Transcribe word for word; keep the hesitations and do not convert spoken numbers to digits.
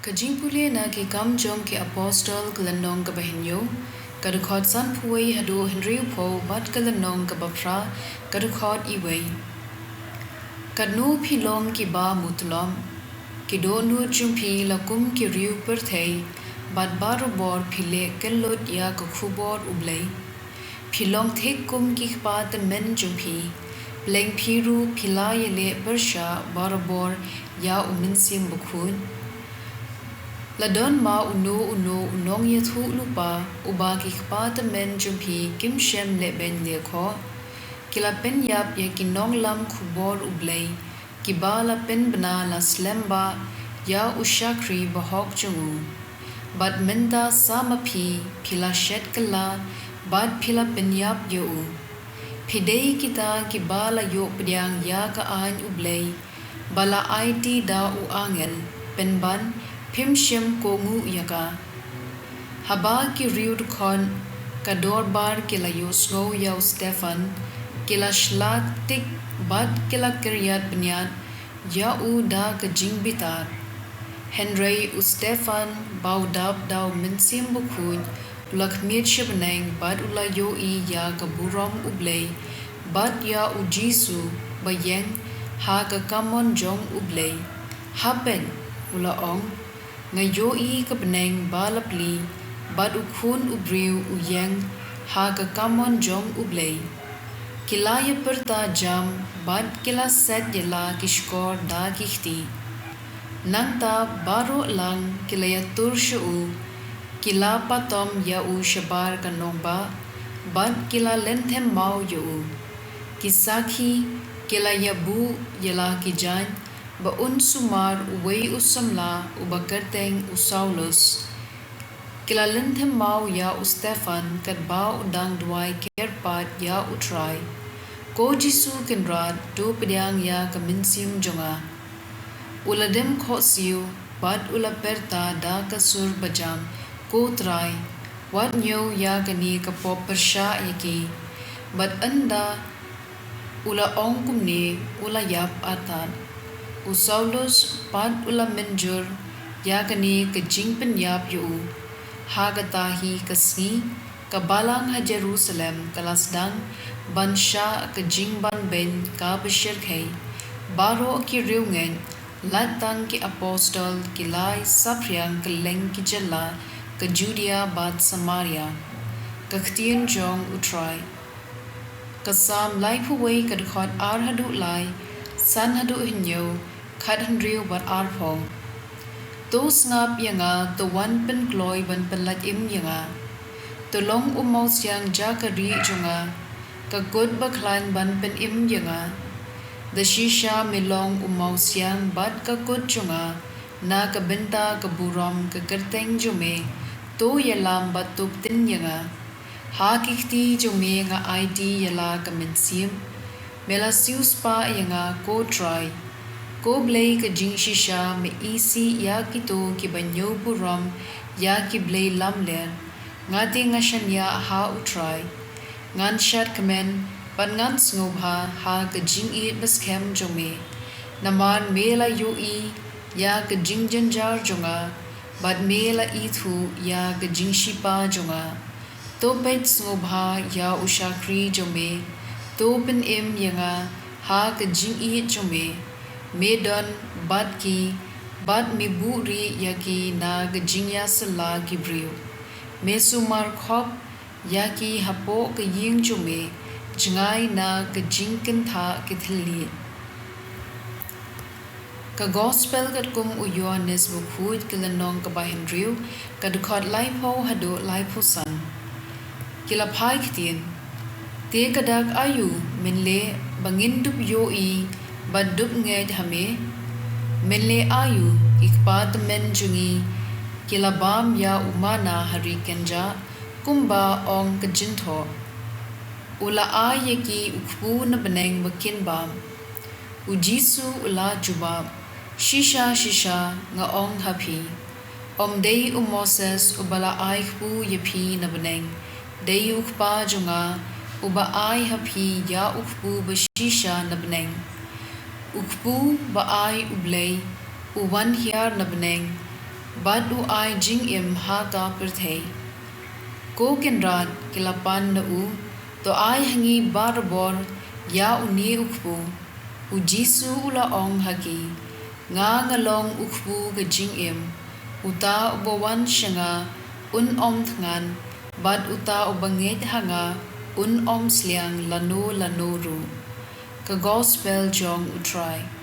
Ka jingpule na Ki Kam jong ki Apostol, ka lynnong kaba hynñiew, ka dkhot sanphew wei haduh hynriewphew, bad ka lynnong kaba phra, ka dkhot iwei. Katno phi long kiba mutlop! Ki dohnud jong phi la kum ki riew pyrthei, bad barabor phi leh kyllut ïa ka khubor U Blei. Phi long thik kum ki kpa tymmen jong phi, pleng phi ruh phi la ïaleh pyrshah barabor ïa U Mynsiem Bakhuid. La don ma uno uno u nongïathuhlypa uba ki kpa tymmen jong phi kim shym lehbeiñ lehkhoh? Ki la pynïap ïa ki nonglam khubor U Blei, kiba la pynbna la slem bha ïa u shakri bahok jong u. Bad mynta sa ma phi, phi la shet kylla, bad phi la pynïap ïa u. Phi dei kita kiba la ïoh pdiang ïa ka aiñ U Blei, ba la aiti da u angel, pynban phim shym kohnguh ïa ka. Haba ki riew dkhot ka dorbar ki la ïohsngew ïa u Stephan, ki la shla tik bad ki la kyrïat bniat ïa u da ka jingbitar. Hynrei u Stephan, ba u dap da U Mynsiem Bakhuid, u la khmih sha bneng bad u la ïohi ïa ka burom U Blei, bad ïa U Jisu ba ïeng ha ka kamon jong U Blei. Ha peit, u la ong, nga ïohi ka bneng ba la plie, bad U Khun u briew u ïeng ha ka kamon jong U Blei. Ki la ïapyrta jam, bad ki la set ïa la ki shkor da ki kti. Nangta baroh lang ki la ïatur sha u, ki la patom ïa u shabar ka nongbah, bad ki la lynthem maw ïa u. Ki sakhi ki la ïabuh ïa la ki jaiñ, ba un sumar uwei u samla uba kyrteng u Saulus. Ki la lynthem maw ïa u Stephan katba u dang duwai kyrpad ïa U Trai, Ko Jisu Kynrad, to pdiang ïa ka mynsiem jong nga. U la dem khohsiew, bad u la pyrta da ka sur bajam, Ko Trai, wat ñiew ïa kane ka pop pyrshah ïa ki. Bad ynda u la ong kumne, u la ïap artat. U Saulus pat u la mynjur ïa kane ka jingpynïap ïa u. Ha kata hi ka sngi, ka balang ha Jerusalem ka la sdang ban shah ka jingbanbeiñ kaba shyrkhei. Baroh ki riewngeit, lait tang ki apostol, ki la ïasaphriang kylleng ki jylla ka Judia bad Samaria. Ka ktien jong U Trai. Ka Salm laiphew wei, ka dkhot ar haduh lai, san haduh hynñiew, khathynriew bad arphew. To sngap ïa nga, to wan pynkloi ban pynlait im ïa nga. To long u mawsiang jaka rieh jong nga, ka kut bakhlaiñ ban pynim ïa nga. Da shisha me long u mawsiang bad ka kut jong nga, na ka bynta ka burom ka kyrteng jong me, to ïalam bad to ktien ïa nga. Ha ki kti jong me nga aiti ïa la ka mynsiem. Me la siewspah ïa nga, Ko Trai. Ko Blei ka jingshisha, me isih ïa kito kiba ñiewburom ïa ki blei lamler. Nga te nga shaniah ha U Trai. Ngan shadkmen bad ngan sngewbha ha ka jingïeit baskhem jong me. Namar me la ïohi ïa ka jingjynjar jong nga, bad me la ithuh ïa ka jingshipa jong nga. To peit sngewbha ïa u shakri jong me, to pynim ïa nga ha ka jingïeit jong me. Me don bad ki, bad me buhrieh ïa ki na ka jingïasylla ki briew. Me sumar khop ïa ki hapoh ka ïing jong me, jngai na ka jingkynthah ki thylliej. Ka Gospel katkum u Ïoannis Bakhuid, ka lynnong kaba hynriew, ka dkhot laiphew haduh laiphew san. Ki la phai ktien. Te ka dak aïu mynleh ba ngin dup ïohi bad dup ngeit ha me? Mynleh aïu ki kpa tymmen jong ngi ki la bam ïa u manna ha ri kynjah, kumba ong ka jynthoh? U la ai ïa ki u kpu na bneng ba kin bam. U Jisu u la jubab, Shisha, shisha, nga ong ha phi, ym dei u Moses uba la ai kpu ïa phi na bneng, dei U Kpa jong nga uba ai ha phi ïa u kpu ba shisha na bneng. U kpu ba ai U Blei u wan hiar na bneng, bad u ai jingim ha ka pyrthei. Ko Kynrad, ki la pan na u, to ai ha ngi barabor ïa une u kpu. U Jisu u la ong ha ki, Nga, nga long u kpu ka jingim. Uta uba wan sha nga un ym thngan, bad uta uba ngeit ha nga un ym sliang lano lano ruh. Ka Gospel jong U Trai.